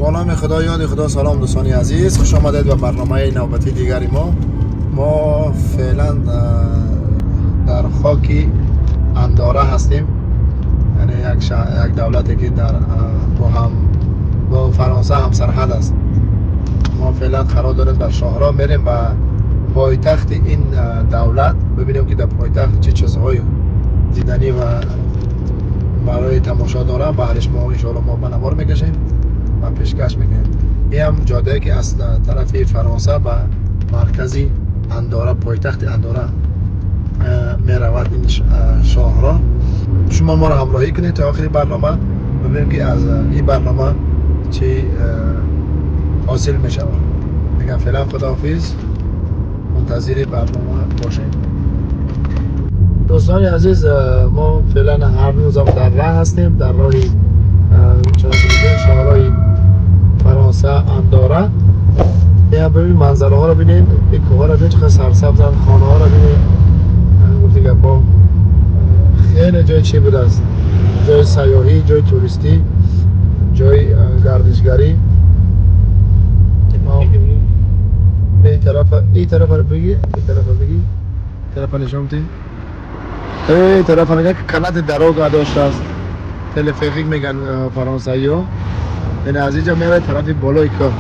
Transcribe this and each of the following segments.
Бо номи Худо, ёди Худо. Салом, дӯстони азиз, хуш омадед ба барномаи навбатии дигари мо. Мо феълан дар хоки Андора ҳастем, яъне як давлате ки дар бо ҳам бо Фаронса ҳамсарҳад аст. Мо феълан қарор дорем дар шоҳроҳ, мерем ба пойтахти ин давлат, бибинем ки дар пойтахт чӣ чизҳои диданӣ ва барои тамошо дорад. Баҳриш мо иншоалло мо ба навор мекашем ва пешкаш мекунем. Ин ҳам ҷодае ки аз тарафи Фаронса ба маркази Андора, пойтахти Андора меравад ин шоҳроҳ. Шумо моро ҳамроҳӣ кунед то охири барнома, бибинем ки аз ин барнома чӣ ҳосил мешавад. Мегам феълан худоҳофиз, мунтазири барнома бошед. Дӯстони азиз, мо феълан ҳар рӯзам дар роҳ ҳастем, дар роҳи шоҳроҳи Фаронса Андора. Я бибин, манзараҳоро бинед, ин кӯҳҳоро бинед, чақадр сарсабзанд, хонаҳоро бинед. Гуфти гапҳо, хеле ҷои чӣ будааст, ҷои сайёҳӣ, ҷои туристӣ, ҷои гардишгарӣ. Ин тарафа бигир, ин тарафа бигир, тарафа нишон бидиҳ. Эй, тарафа нигоҳ, ки канати дорога доштааст, téléphérique меган фаронсавиҳо. Яъне аз инҷа меравад тарафи болои кӯҳ.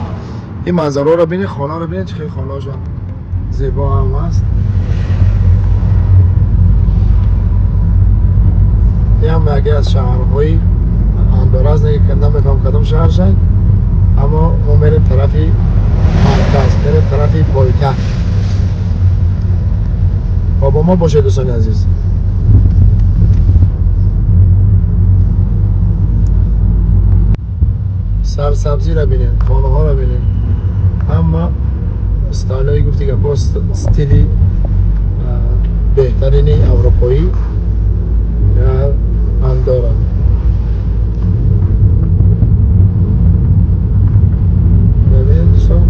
Ин манзараҳоро бинед, хонаро бинед, чӣ хеле хонаҳошон зебо ҳам ҳаст. Ин ҳам яке аз шаҳрҳои Андора аст, намефаҳмам кадом шаҳр шад, аммо мо мерем тарафи марказ, мерем тарафи пойтахт. Бо мо бошед, дӯстони азиз. Сарсабзиро бинед, хонаҳоро бинед, ҳама стайлҳои, гуфти гапҳо, стили беҳтарини аврупоӣ дар Андора. Бибинед, дӯстон,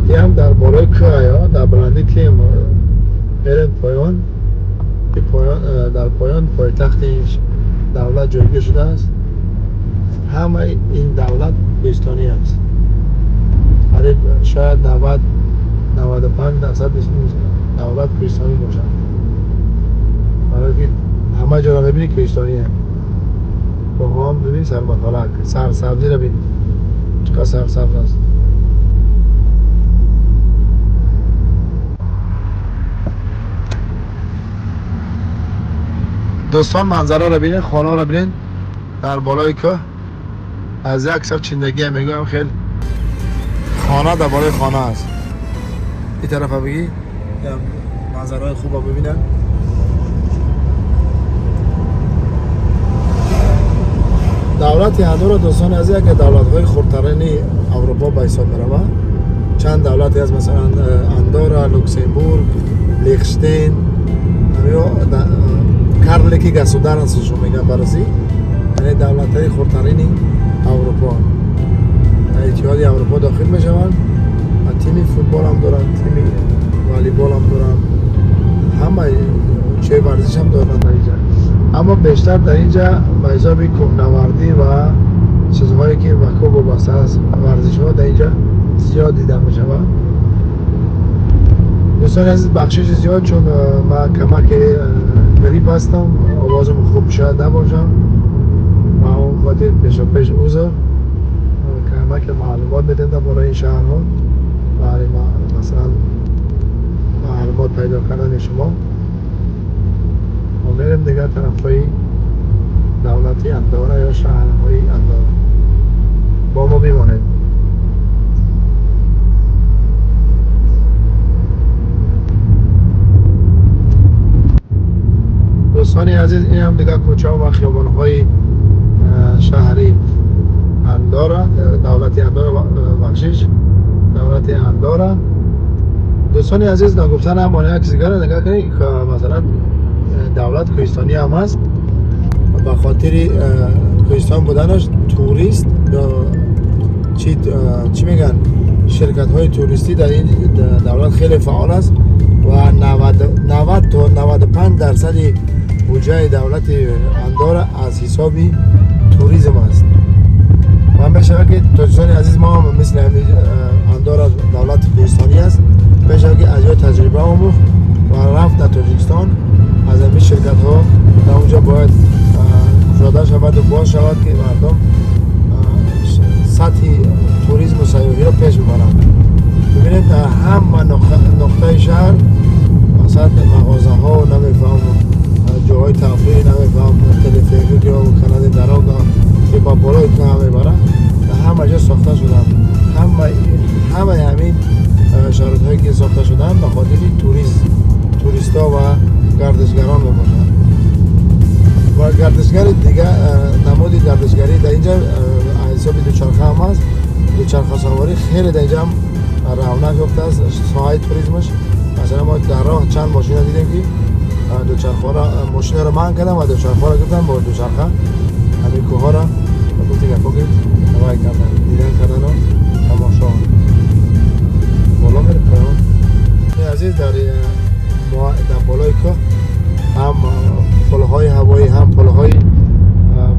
ин ҳам дар болои кӯҳ, дар баландии кӯҳ мерем поён. Дар поён пойтахти давлат ҷойгир шудааст. Ҳамаи ин давлат кӯҳистонӣ аст, қариб шояд 90, 95% давлат кӯҳистонӣ бошад, барои ки ҳама ҷоро мебинӣ, кӯҳистоние. Кӯҳҳоам бибин, сарбафалак, сарсабзиро бин, чӣ қадр сарсабз аст. Дӯстон, манзараро бинед, хонаро бинед дар болои кӯҳ. Аз як сар чиндагия мегӯям, хел хона дар болои хона аст. Ин тарафа бигӣ, манзараҳои хубро бибинанд. Давлати Андора, дӯстони азиз, яке давлатҳои хурдтарини Аврупо ба ҳисоб меравад. Чанд давлате аст, масалан Андора, Люксембург, Лихштейн ё карлики государствошон мегӯянд баррасӣ, яъне давлатҳои хурдтарини Аврупо дар Иттиҳоди Аврупо дохил мешаванд ва тими футболам доранд, тими волейболам доранд, ҳамаи чои варзишам доранд дар инҷа. Аммо бештар дар инҷа ба ҳисоби кӯҳнавардӣ ва чизҳое ки ба кӯҳ вобаста аст, варзишҳо дар инҷа зиёд дида мешаванд. Дӯстони азиз, бахшиши зиёд, чун ман камаке грип ҳастам, овозам хуб шояд набошам, ба он хотир пешопеш узр. Камаке маълумот медиҳем дар бораи ин шаҳрҳо, барои масалан маълумот пайдо кардани шумо. Мо мерем дигар тарафҳои давлати Андора ё шаҳрҳои Андора. Бо мо бимонед. Дӯстони азиз, ин ҳам дигар кӯчаҳо ва хиёбонҳои шаҳри Андора, давлати Андора, бахшиш, давлати Андора. Дӯстони азиз, нагуфта намонад як чиз дигарро нигоҳ кунед, масалан давлат кӯҳистонӣ ҳам аст. Ба хотири кӯҳистон буданаш турист ё чӣ мегӯянд, ширкатҳои туристӣ дар ин давлат хеле фаъол аст ва 90 то 95% буҷаи давлати Андора аз ҳисоби туризм аст. Ва мешавад ки тоҷикистони азиз мо ҳам мисли ҳамин Андора давлати кӯҳистонӣ аст, мешавад ки аз ё таҷриба омӯхт ва рафт дар Тоҷикистон аз ҳамин ширкатҳо дар онҷо бояд кушода шавад ва боз шавад, ки мардум сатҳи туризму сайёҳиро пеш бибаранд. Бибинед, дар ҳама нуқтаи шаҳр масалан мағозаҳо, намефаҳмам, ҷоҳои тафриҳ, намефаҳмам, телеферик ё канали дарога ки ба болои кӯҳ мебарад, дар ҳама ҷо сохта шуданд. Ҳамаи ҳамин шароитҳое ки сохта шуданд ба хотири туристҳо ва гардишгарон мебошанд. Ва гардишгари дига, намуди гардишгарӣ дар инҷа ҳисоби дучарха ҳам аст. Дучархасаворӣ хеле дар инҷа ҳам равнақ ёфтааст соҳаи туризмаш. Масалан, мо дар роҳ чанд мошина дидем, ки дучархаро, мошинаро манъ кардам ва дучархаро гирифтам, бо дучарха ҳамин кӯҳҳоро ба гуфти гапҳо ки вай кардан, дидан кардану тамошо. Боло мерем, поён. Азиз, дар болои кӯҳ ҳам пулҳои ҳавоӣ, ҳам пулҳои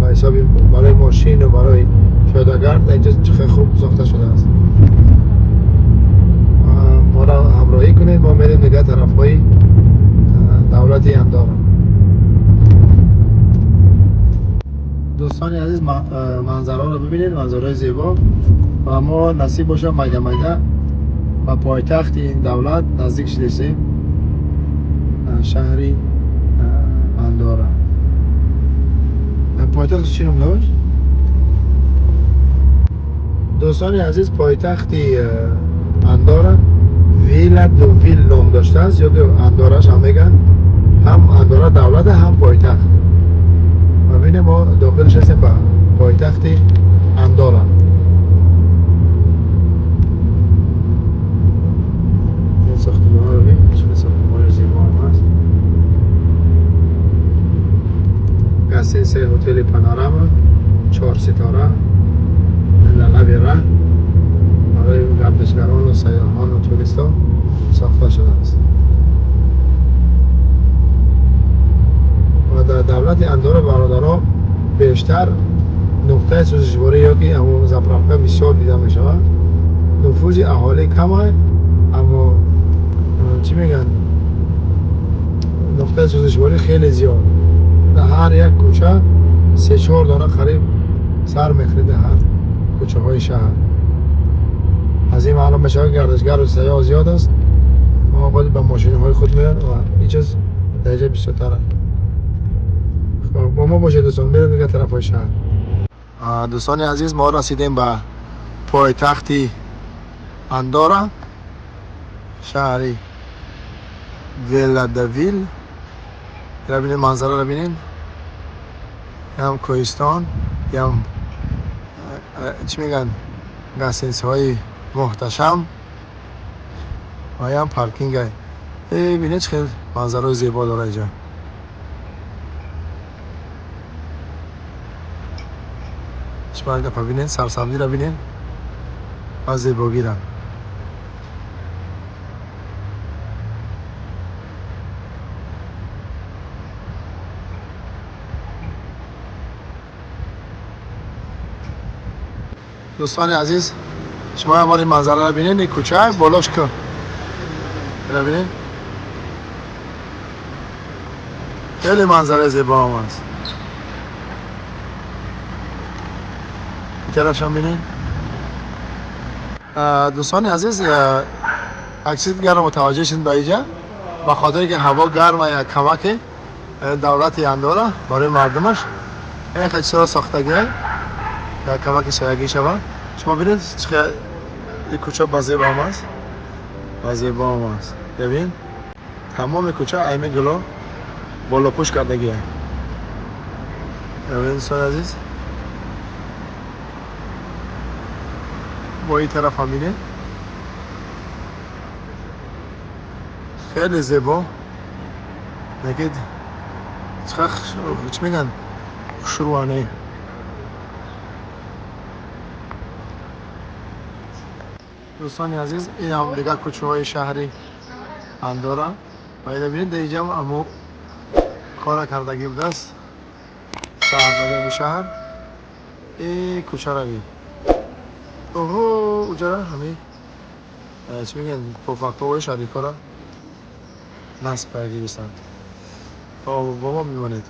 ба ҳисоби барои мошину барои пиёдагард дар инҷа хеле хуб сохта шудааст. Моро ҳамроҳӣ кунед, мо мерем дигар тарафҳои давлати Андора. Дӯстони азиз, манзараро бибинед, манзараи зебо. Ва мо насиб боша майда майда ба пойтахти ин давлат наздик шудесем, шаҳри Андора. Пойтахт чӣ ном дошт? Дӯстони азиз, пойтахти Андора Вила ду Вил ном доштааст, ё ки Андораш ҳам мегӯянд. Ҳам Андора давлата, ҳам пойтахт. Ва бинем, мо дохил шастем ба пойтахти Андора. Ин сохтмонҳоро бин, чӣ сохтмони зебо ҳам ҳаст. Гостиница ҳотели Панорама, 4 ситора, дар лаби раҳ барои гардишгарону сайёҳону туристҳо сохта шудааст. Ва дар давлати Андора, бародаро, бештар нуқтаи сӯзишворӣ ё ки ҳамон заправка бисёр дида мешавад. Нуфузи аҳолӣ кам аст, аммо чӣ мегӯянд, нуқтаи сӯзишворӣ хеле зиёд. Дар ҳар як кӯча 3-4 дона қариб сар мехӯред дар ҳар кӯчаҳои шаҳр. Аз ин маълум мешавад, гардишгару сайёҳ зиёд аст. Мо бояд ба мошинҳои худ меоянд ва ин чиз дар инҷа бисёртар аст. Хоб, бо мо бошед, дӯстон, мерем дигар тарафҳои шаҳр. Дӯстони азиз, мо расидем ба пойтахти Андора, шаҳри Веладавил. Ира бинед, манзараро бинед, ям кӯҳистон, ям чӣ мегӯянд, гостиницаҳои муҳташам ва ям паркинга. Бинед, чӣ хел манзараи зебо дора инҷа. Шумо гапа бинед, сарсабзиро бинед ва зебогиро. Дӯстони азиз, шумо ҳам ин манзараро бинед, ин кӯча болош кӯҳ. Ира бинед, хеле манзараи зебо ҳам аст. Ин тарафшам бинед. Дӯстони азиз, як чизи дигарро мутаваҷҷеҳ шудем ба инҷа, ба хотире ки ҳаво гарма, як камаке давлати Андора барои мардумаш ин хел чизҳоро сохтагиа, як камаки соягӣ шавад. Шумо бинед, чӣ хел ин кӯча ба зебо ҳам аст, ба зебо ҳам аст. Бибин, тамоми кӯча айми гуло болопӯш кардагиа. Бибин, дӯстони азиз, бо ин тараф ҳам бинед, хеле зебо. Лекин чӣ чӣ мегӯянд, хушрӯане. Дӯстони азиз, ин ҳам дигар кӯчаҳои шаҳри Андора. Ва ина бинед, дар инҷа ҳамо кора кардагӣ будааст шаҳрдории шаҳр. И кӯчаро бин. Оҳо, уҷара ҳами чӣ мегӯянд, пуфакҳои шарикора насб карда гирифтанд. Бо мо бимонед.